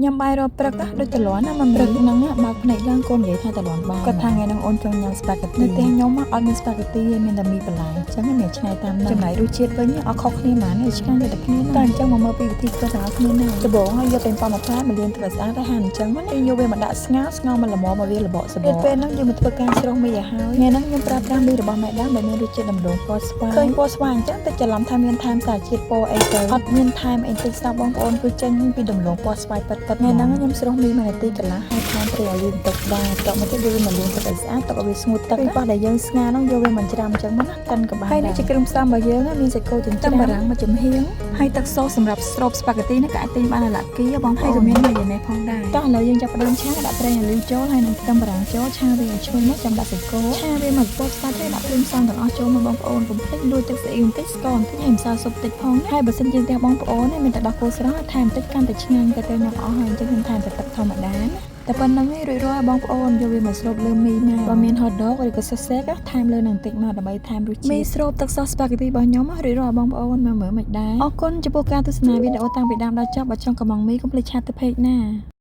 ញ៉ាំបាយរាល់ព្រឹកដូចតលាន់ណាមិនព្រឹកហ្នឹងបើកភ្នែកឡើងកូននិយាយថាតលាន់បាយគាត់ថាថ្ងៃហ្នឹងអូនចង់ញ៉ាំស្ប៉ាហ្គាទីនៅផ្ទះខ្ញុំអត់មានស្ប៉ាហ្គាទីទេមានតែមីបន្លែអញ្ចឹងមានឆ្នៃតាមហ្នឹងចំណែករសជាតិវិញអត់ខុសគ្នាហ្មងទេឆ្ងាញ់ដូចតែគ្នាហ្នឹងតែអញ្ចឹងមកមើលពីវិធីធ្វើទាំងអស់គ្នាណាដំបូងឲ្យយកប៉េងប៉ោះមកផ្លែមកលាងធ្វើស្អាតហើយហាន់អញ្ចឹងណាយកវាមកដាក់ស្ងោរស្ងោរមកល្មមមកវារបកសបកពេលហ្នឹងយើងមកធ្វើការស្រុះមីឲ្យហើយថ្ងៃហ្នឹងខ្ញុំប្រើប្រាស់មីរបស់ម៉ែដើមដែលមានរសជាតិដំឡូងពណ៌ស្វាយឃើញពណ៌ស្វាយអញ្ចឹងតែច្រឡំថាមានថែមសារជាតិពណ៌អីទៅអត់មានថែមអីតិចសោះបងប្អូនគឺចេញពីដំឡូងពណ៌ស្វាយពិតពិតថ្ងៃហ្នឹងខ្ញុំស្រុះមីមួយនាទីកន្លះហើយថែមប្រេងអូលីវបន្តិចដែរតមកទៀតយកវាមកលាងទឹកឲ្យស្អាតទុកឲ្យវាស្ងួតទឹកពេលប៉ោះដែលយើងស្ងាហ្នឹងយកវាមកច្រាំអញ្ចឹងមកណាកិនក៏បានហើយនេះជាគ្រឿងផ្សំរបស់យើងមានសាច់គោចិញ្ច្រាំបារាំងមួយចំហៀងហើយទឹកសូសសម្រាប់ស្រូបស្ប៉ាហ្គាទីនេះក៏អាចទិញបាននៅឡាគីបងប្អូនហើយក៏មានម៉ាយ៉ូណេសផងដែរតោះឥឡូវយើងចាប់ផ្ដើមឆាដាក់ប្រេងអូលីវចូលហើយនឹងខ្ទឹមបារាំងចូលឆាវាឲ្យឈ្ងុយមកចាំដាក់សាច់គោឆាវាមកពប់ស្ដាច់ហើយដាក់គ្រឿងផ្សំទាំងអស់ចូលមកបងប្អូនកុំភ្លេចលួចទឹកស៊ីអ៊ីវបន្តិចស្ករបន្តិចហើយម្សៅស៊ុបបន្តិចផងណាហើយបើសិនជាផ្ទះបងប្អូនមានតែដោះគោស្រស់ថែមបន្តិចកាន់តែឆ្ងាញ់តែទៅខ្ញុំអស់ហើយអញ្ចឹងខ្ញុំថែមតែទឹកធម្មតាណាតែប៉ុណ្្នឹងឯងរួចរាល់បងប្អូនយកវាមកស្រូបលើមីមកបើមាន hot dog ឬក៏ sausage ថែមលើនឹងបន្តិចមកដើម្បីថែមរសជាតិមីស្រូបទឹកសស្ប៉ាហ្គាទីរបស់ខ្ញុំរួចរាល់បងប្អូនមើលមើលមិនដែរអរគុណចំពោះការទស្សនាវីដេអូតាំងពីដើមដល់ចប់បើចង់កំងមីកុំភ្លេច chat ទៅ page ណា។